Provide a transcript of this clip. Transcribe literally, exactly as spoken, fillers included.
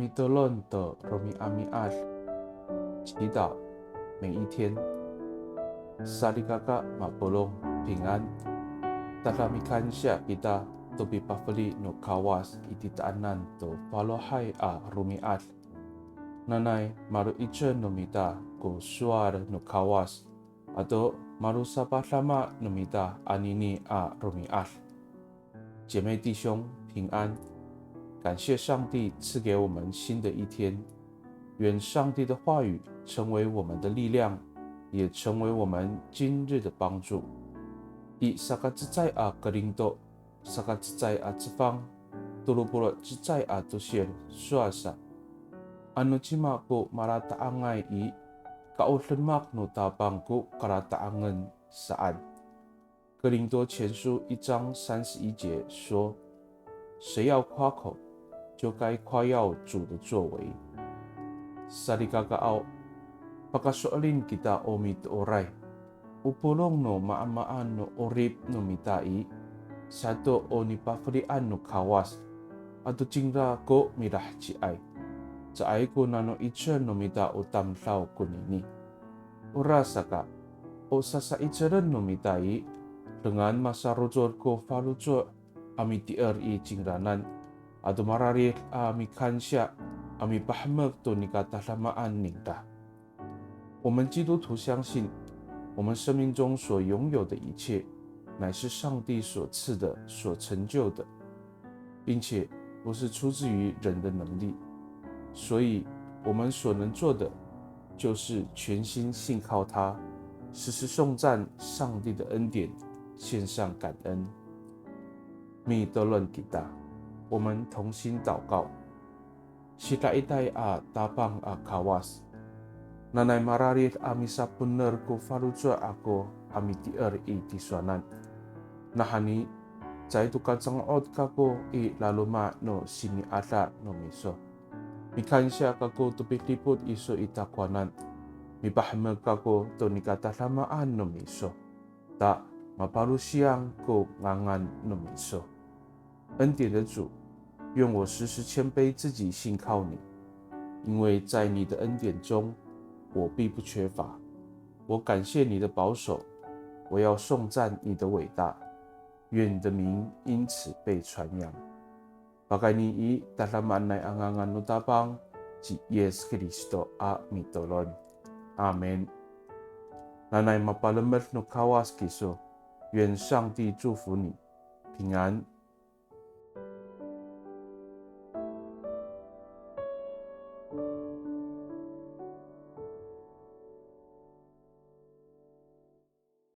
Mitolon to romi'ami'ad, 祈祷每一天。Salikaka mapolong, 平安。Tada mikansiya kita to pipafeli no Kawas i titaanan to falohay a romi'ad. Nanay malo'icel no mita ko sowal no Kawas, ato malosapadama no mita anini a romi'ad. 姐妹弟兄平安，感谢上帝赐给我们新的一天。愿上帝的话语成为我们的力量，也成为我们今日的帮助。I sakacecay a Korinto, sakacecay a cefang, tolo polo' cecay a tosil sowal sa. Ano cima ko malata'angay i, ka o demak no Tapang ko kalata'angen saan. 哥林多前书一章三十一节说，谁要夸口，就该夸耀主的作为。Salikakaaw, pakaso'elin kita o mitooray. O polong no maamaan no 'orip no mita i, sato o nipafelian no Kawas, ato cingra ko milaheciay. Caay ko nano 'icel no mita o tamdaw konini. Orasaka, o sasa'icelen no mita i, dengan masarocod ko faloco' a mitier i cingraanan, ato mararid a mikansiya a mipahemek to nika tadamaan ningra. 我们基督徒相信，我们生命中所拥有的一切，乃是上帝所赐的、所成就的，并且不是出自于人的能力。所以，我们所能做的，就是全心信靠他，时时颂赞上帝的恩典，献上感恩。Mitolon kita, 我们同心祷告。 Sidaitay a Tapang a Kawas. Nanay mararid a misaponer ko faloco' ako a mitier i tisowanan. Nawhani, caay to kacango'ot kako i laloma' no sini'ada no miso. Mikansiya kako to pidipot iso i takowanan. Mipahemek kako to nika tadamaan no miso. Ta mapalosiyang ko ngangan no miso. 恩典的主，愿我时时谦卑自己信靠你，因为在你的恩典中，我必不缺乏。我感谢你的保守，我要颂赞你的伟大，愿你的名因此被传扬。Pakayni i tadamaanay a ngangan no Tapang ci Yis Kristo a mitolon. Amin. Nanay mapalemed no Kawas kiso. 愿上帝祝福你，平安。